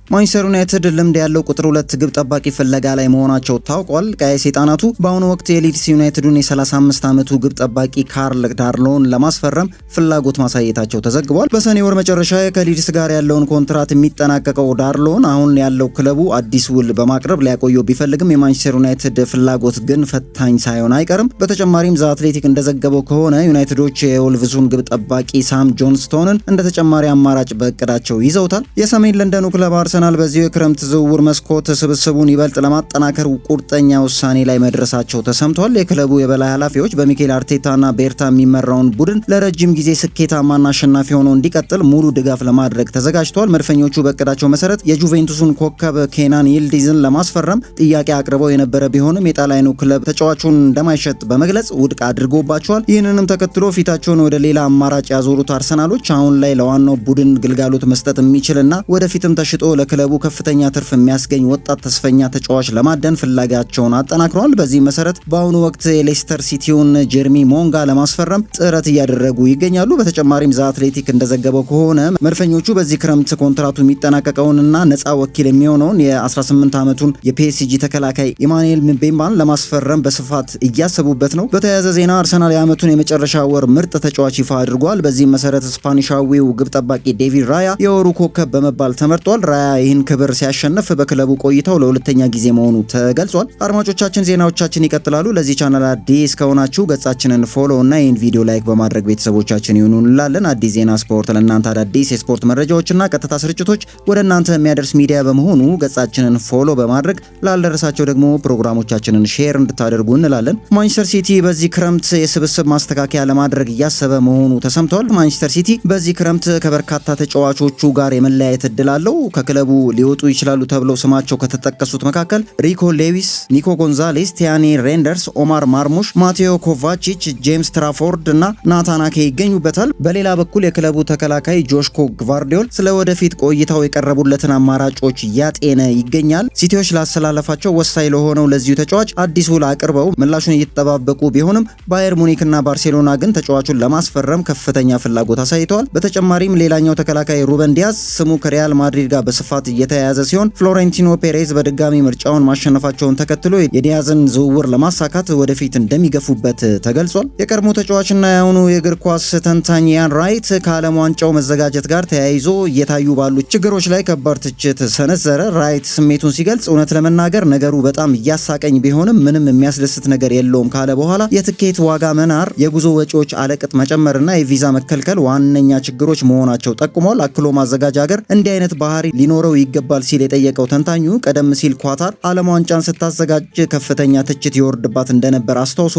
ማንቸስተር ዩናይትድ ልምድ ያለው ቁጥር 2 ግብ ጠባቂ ፍለጋ ላይ መሆናቸው ታውቋል። ቀይ ሰይጣናቱ በአሁኑ ወቅት የሊድስ ዩናይትዱን የ35 ዓመቱ ግብ ጠባቂ ካርል ዳርሎን ለማስፈረም ፍላጎት ማሳየታቸው ተዘግቧል። በሰኔ ወር መጨረሻ ከሊድስ ጋር ያለውን ኮንትራት የሚጠናቀቀው ዳርሎን አሁን ያለው ክለቡ አዲስ ውል በማቅረብ ሊያቆየው ቢፈልግም የማንቸስተር ዩናይትድ ፍላጎት ግን ፈታኝ ሳይሆን አይቀርም። በተጨማሪም ዘ አትሌቲክ እንደዘገበው ከሆነ ዩናይትዶች የወልቭሱን ግብ ጠባቂ ሳም ጆንስቶንን እንደ ተጨማሪ አማራጭ በእቅዳቸው ይዘውታል። የሰሜን ለንደኑ ክለብ አርሰናል በዚሁ የክረምት ዝውውር መስኮት ስብስቡን ይበልጥ ለማጠናከር ቁርጠኛ ውሳኔ ላይ መድረሳቸው ተሰምቷል። የክለቡ የበላይ ኃላፊዎች በሚኬል አርቴታና ቤርታ የሚመራውን ቡድን ለረጅም ጊዜ ስኬታማና አሸናፊ ሆኖ እንዲቀጥል ሙሉ ድጋፍ ለማድረግ ተዘጋጅተዋል። መድፈኞቹ በእቅዳቸው መሰረት የጁቬንቱሱን ኮከብ ኬናን ይልዲዝን ለማስፈረም ጥያቄ አቅርበው የነበረ ቢሆንም የጣሊያኑ ክለብ ተጫዋቹን እንደማይሸጥ በመግለጽ ውድቅ አድርጎባቸዋል። ይህንንም ተከትሎ ፊታቸውን ወደ ሌላ አማራጭ ያዞሩት አርሰናሎች አሁን ላይ ለዋናው ቡድን ግልጋሎት መስጠት የሚችልና ወደፊትም ተሽጦ ለክለቡ ከፍተኛ ትርፍ የሚያስገኝ ወጣት ተስፈኛ ተጫዋች ለማደን ፍላጋቸውን አጠናክረዋል። በዚህ መሰረት በአሁኑ ወቅት የሌስተር ሲቲውን ጀርሚ ሞንጋ ለማስፈረም ጥረት እያደረጉ ይገኛሉ። በተጨማሪም ዘ አትሌቲክ እንደዘገበው ከሆነ መድፈኞቹ በዚህ ክረምት ኮንትራቱ የሚጠናቀቀውንና ነፃ ወኪል የሚሆነውን የ18 ዓመቱን የፒኤስጂ ተከላካይ ኢማኑኤል ምቤምባን ለማስፈረም በስፋት እያሰቡበት ነው። በተያያዘ ዜና አርሰናል የዓመቱን የመጨረሻ ወር ምርጥ ተጫዋች ይፋ አድርጓል። በዚህም መሰረት ስፓኒሻዊው ግብ ጠባቂ ዴቪድ ራያ የወሩ ኮከብ በመባል ተመርጧል። ራያ ይህን ክብር ሲያሸንፍ በክለቡ ቆይታው ለሁለተኛ ጊዜ መሆኑ ተገልጿል። አድማጮቻችን፣ ዜናዎቻችን ይቀጥላሉ። ለዚህ ቻናል አዲስ ከሆናችሁ ገጻችንን follow እና ይህን ቪዲዮ like በማድረግ ቤተሰቦቻችን ይሁኑ እንላለን። አዲስ ዜና ስፖርት ለእናንተ አዳዲስ የስፖርት መረጃዎችና ቀጥታ ስርጭቶች ወደ እናንተ የሚያደርስ ሚዲያ በመሆኑ ገጻችንን follow በማድረግ ላልደረሳቸው ደግሞ ፕሮግራሞቻችንን share እንድታደርጉ እንላለን። ማንቸስተር ሲቲ በዚህ ክረምት የስብስብ ማስተካከያ ለማድረግ እያሰበ መሆኑ ተሰምቷል። ማንቸስተር ሲቲ በዚህ ክረምት ከበርካታ ተጫዋቾቹ ጋር የመለያየት እድል አለው። ከክለቡ ሊወጡ ይችላሉ ተብለው ስማቸው ከተጠቀሱት መካከል ሪኮ ሌዊስ፣ ኒኮ ጎንዛሌስ፣ ቲያኒ ሬንደርስ፣ ኦማር ማርሙሽ፣ ማቴዎ ኮቫቺች፣ ጄምስ ትራፎርድ እና ናታን አኬ ይገኙበታል። በሌላ በኩል የክለቡ ተከላካይ ጆሽኮ ግቫርዲዮል ስለ ወደፊት ቆይታው የቀረቡለትን አማራጮች እያጤነ ይገኛል። ሲቲዎች ላሰላለፋቸው ወሳኝ ለሆነው ለዚሁ ተጫዋች አዲስ ውል አቅርበው ምላሹን እየተጠባበቁ ቢሆንም ባየር ሙኒክ እና ባርሴሎና ግን ተጫዋቹን ለማስፈረም ከፍተኛ ፍላጎት አሳይተዋል። በተጨማሪም ሌላኛው ተከላካይ ሩበን ዲያዝ ስሙ ከሪያል ማድሪድ ጋር በስፋት እየተያያዘ ሲሆን ፍሎሬንቲኖ ፔሬዝ በድጋሚ ምርጫውን ማሸነፋቸውን ተከትሎ የዲያዝን ዝውውር ለማሳካት ወደፊት እንደሚገፉበት ተገልጿል። የቀድሞ ተጫዋችና የአሁኑ የእግር ኳስ ተንታኝ ያን ራይት ከዓለም ዋንጫው መዘጋጀት ጋር ተያይዞ እየታዩ ባሉ ችግሮች ላይ ከባድ ትችት ሰነዘረ። ራይት ስሜቱን ሲገልጽ "እውነት ለመናገር ነገሩ በጣም እያሳቀኝ ቢሆንም ምንም የሚያስደስት ነገር የለውም" ካለ በኋላ የትኬት ዋጋ መናር፣ የጉዞ ወጪዎች አለቅጥ መጨመርና የቪዛ መከልከል ዋነኛ ችግሮች መሆናቸው ጠቁሟል። አክሎ ማዘጋጅ ሀገር እንዲህ አይነት ባህሪ ሊኖረው ይገባል ሲል የጠየቀው ተንታኙ ቀደም ሲል ኳታር ዓለም ዋንጫን ስታዘጋጅ ከፍተኛ ትችት ይወርድባት እንደነበር አስታውሶ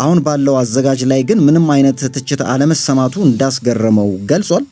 አሁን ባለው አዘጋጅ ላይ ግን ምንም አይነት ትችት አለመሰማቱ እንዳስገረመው ገልጿል።